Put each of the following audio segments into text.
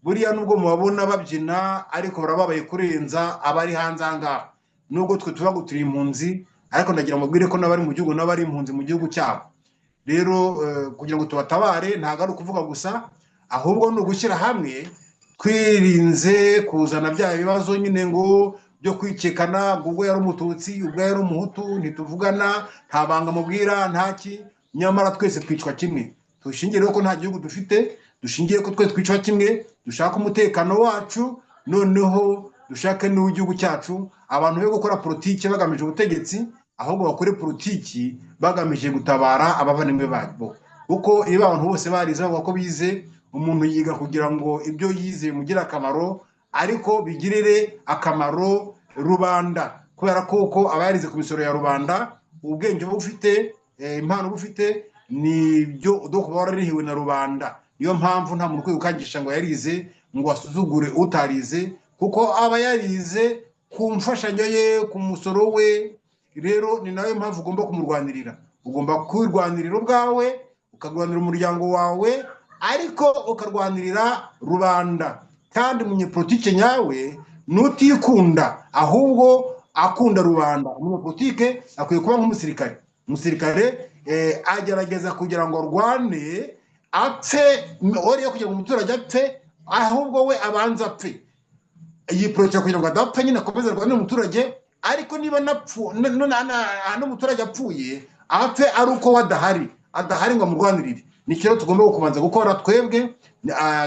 Buriya nubwo mubabona babyina, ariko barababaye kurenza abari hanze aha ngaha. Nubwo twe tuba ngo turi impunzi, ariko ndagira ngo mbabwire ko n'abari mu gihugu n'abari impunzi mu gihugu cyabo. Rero kugira ngo tubatabare ntabwo ari ukuvuga gusa, ahubwo ni ugushyira hamwe, twirinze kuzana bya bibazo nyine ngo byo kwikekana, ngo ubwo yari Umututsi, ubwo yari Umuhutu, ntituvugana, nta banga mubwira, ntaki. Nyamara twese twicwa kimwe. Dushingiye rero ko nta gihugu dufite, dushingiye ko twese twicwa kimwe, dushaka umutekano wacu, noneho dushake n'uw'igihugu cyacu. Abantu be gukora politiki bagamije ubutegetsi, ahubwo bakore politiki bagamije gutabara abavandimwe babo. Kuko iyo abantu bose barize, bavuga ko bize, umuntu yiga kugira ngo ibyo yize bimugire akamaro, ariko bigirire akamaro rubanda, kubera ko uko aba yarize ku misoro ya rubanda, ubwenge uba ufite, impano uba ufite, ni ibyo kuba wararihiwe na rubanda. Niyo mpamvu nta muntu ukwiye gukangisha ngo yarize, ngo asuzugure utarize, kuko aba yarize ku mfashanyo ye, ku musoro we. Rero ni nayo mpamvu ugomba kumurwanirira. Ugomba kwirwanirira ubwawe, ukarwanira umuryango wawe, ariko ukarwanirira rubanda. Kandi umunyepolitike nyawe nutikunda, ahubwo akunda rubanda. Umunyepolitike akwiye kuba nk'umusirikare. Umusirikare agerageza kugira ngo arwane, apfe, oriya kugira ngo umuturage apfe, ahubwo we abanza apfe. Yiporotira kugira ngo adapfa nyine, akomeze arwanire umuturage. Ariko niba n'umuturage apfuye, apfe ari uko we adahari ngo amurwanirire. Ni rero tugomba kubanza gukora twebwe,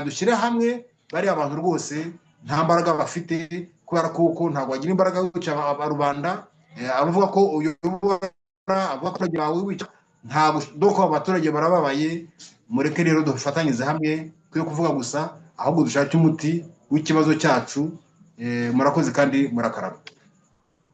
dushyire hamwe. Bariya abantu rwose nta mbaraga bafite, kubera kuko ntabwo bagira imbaraga wica rubanda. Abavuga ko uyobora, avuga ko abaturage bawe wica, ntabwo doko abaturage barababaye. Mureke rero dufatanyirize hamwe, twe kuvuga gusa, ahubwo dushake umuti w'ikibazo cyacu. Murakoze kandi murakarama.